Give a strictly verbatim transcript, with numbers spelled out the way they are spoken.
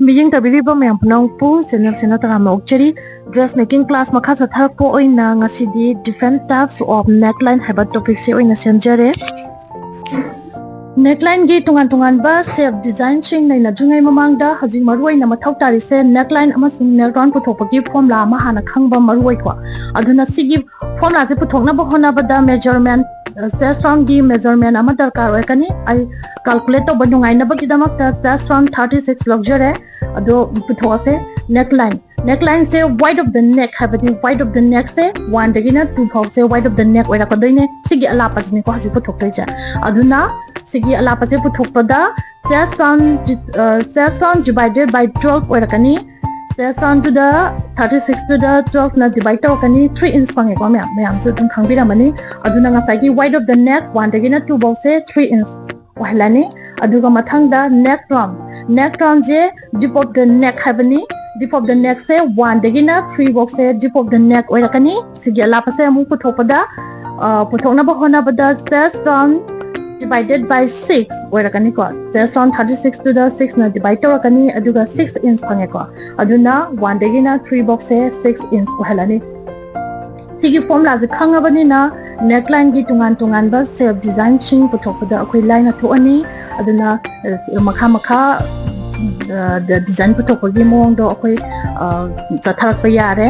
ꯃꯤꯠꯌꯦꯡ ꯇꯥꯕꯤꯔꯤꯕ ꯃꯌꯥꯝ ꯄꯨꯝꯅꯃꯛꯄꯨ ꯆꯦꯅꯦꯜ ꯁꯦꯅ ꯇꯔꯥꯝꯅ ꯑꯣꯛꯆꯔꯤ꯫ Dressmaking class ꯃꯈꯥ ꯆꯠꯊꯔꯛꯄ ꯑꯣꯏꯅ ꯉꯁꯤꯗꯤ different types of neckline ꯍꯥꯏꯕ ꯇꯣꯄꯤꯛꯁꯦ ꯑꯣꯏꯅ ꯁꯦꯝꯖꯔꯦ꯫ Necklineꯒꯤ ꯇꯣꯉꯥꯟ ꯇꯣꯉꯥꯟꯕ shape designꯁꯤꯡ ꯅꯩꯅꯗ꯭ꯔꯤꯉꯩ ꯃꯃꯥꯡꯗ ꯍꯧꯖꯤꯛ ꯃꯔꯨꯑꯣꯏꯅ ꯃꯊꯧ ꯇꯥꯔꯤꯁꯦ neckline ꯑꯃꯁꯨꯡ neckline ꯄꯨꯊꯣꯛꯄꯒꯤ formula ꯑꯃ ꯍꯥꯟꯅ ꯈꯪꯕ ꯃꯔꯨꯑꯣꯏꯀꯣ꯫ ꯑꯗꯨꯅ ꯁꯤꯒꯤ formulaꯁꯦ ꯄꯨꯊꯣꯛꯅꯕ ꯍꯣꯠꯅꯕꯗ measurement, chest roundꯒꯤ measurement ꯑꯃ ꯗꯔꯀꯥꯔ ꯑꯣꯏꯔꯛꯀꯅꯤ꯫ ꯑꯩ calculate ꯇꯧꯕ ꯅꯨꯡꯉꯥꯏꯅꯕꯒꯤꯗꯃꯛꯇ chest round thirty six ꯂꯧꯖꯔꯦ꯫ ꯑꯗꯣ ꯄꯨꯊꯣꯛꯑꯁꯦ꯫ Neckline, necklineꯁꯦ wide of the neck ꯍꯥꯏꯕꯗꯤ wide of the neckꯁꯦ oneꯗꯒꯤꯅ two ꯐꯥꯎꯁꯦ wide of the neck ꯑꯣꯏꯔꯛꯀꯗꯣꯏꯅꯦ꯫ ꯁꯤꯒꯤ ꯑꯂꯥꯞꯄꯁꯤꯅꯤꯀꯣ ꯍꯧꯖꯤꯛ ꯄꯨꯊꯣꯛꯇꯣꯏꯁꯦ꯫ ꯑꯗꯨꯅ ꯁꯤꯒꯤ ꯑꯂꯥꯞꯄꯁꯦ ꯄꯨꯊꯣꯛꯄꯗ chest round, chest round divided by twelve ꯑꯣꯏꯔꯛꯀꯅꯤ꯫ Chest roundꯗꯨꯗ thirty sixꯇꯨꯗ twelveꯅ divide ꯇꯧꯔꯛꯀꯅꯤ꯫ Three inch ꯐꯪꯉꯦꯀꯣ ꯃꯌꯥꯝ, ꯃꯌꯥꯝꯁꯨ ꯑꯗꯨꯝ ꯈꯪꯕꯤꯔꯝꯃꯅꯤ꯫ ꯑꯗꯨꯅ ꯉꯁꯥꯏꯒꯤ wide of the neck oneꯗꯒꯤꯅ two ꯐꯥꯎꯁꯦ three inch ꯑꯣꯏꯍꯜꯂꯅꯤ꯫ ꯑꯗꯨꯒ ꯃꯊꯪꯗ neck round, neck roundꯁꯦ deep of the neck ꯍꯥꯏꯕꯅꯤ꯫ Deep of the neckꯁꯦ oneꯗꯒꯤꯅ three ꯐꯥꯎꯁꯦ deep of the neck ꯑꯣꯏꯔꯛꯀꯅꯤ꯫ ꯁꯤꯒꯤ ꯑꯂꯥꯞꯄꯁꯦ ꯑꯃꯨꯛ ꯄꯨꯊꯣꯛꯄꯗ, ꯑ, ꯄꯨꯊꯣꯛꯅꯕ ꯍꯣꯠꯅꯕꯗ chest round divided by six ꯑꯣꯏꯔꯛꯀꯅꯤꯀꯣ꯫ Chest round thirty sixꯇꯨꯗ sixꯅ divide ꯇꯧꯔꯛꯀꯅꯤ, ꯑꯗꯨꯒ six inch ꯐꯪꯉꯦꯀꯣ꯫ ꯑꯗꯨꯅ oneꯗꯒꯤꯅ three ꯐꯥꯎꯁꯦ six inch ꯑꯣꯏꯍꯜꯂꯅꯤ꯫ ꯁꯤꯒꯤ formulaꯁꯦ ꯈꯪꯉꯕꯅꯤꯅ necklineꯒꯤ ꯇꯣꯉꯥꯟ ꯇꯣꯉꯥꯟꯕ shape designꯁꯤꯡ ꯄꯨꯊꯣꯛꯄꯗ ꯑꯩꯈꯣꯏ ꯂꯥꯏꯅ ꯊꯣꯛꯑꯅꯤ꯫ ꯑꯗꯨꯅ, ꯑ, ꯃꯈꯥ ꯃꯈꯥ, ꯑ, design ꯄꯨꯊꯣꯛꯄꯒꯤ ꯃꯑꯣꯡꯗꯣ ꯑꯩꯈꯣꯏ, ꯑ, ꯆꯠꯊꯔꯛꯄ ꯌꯥꯔꯦ꯫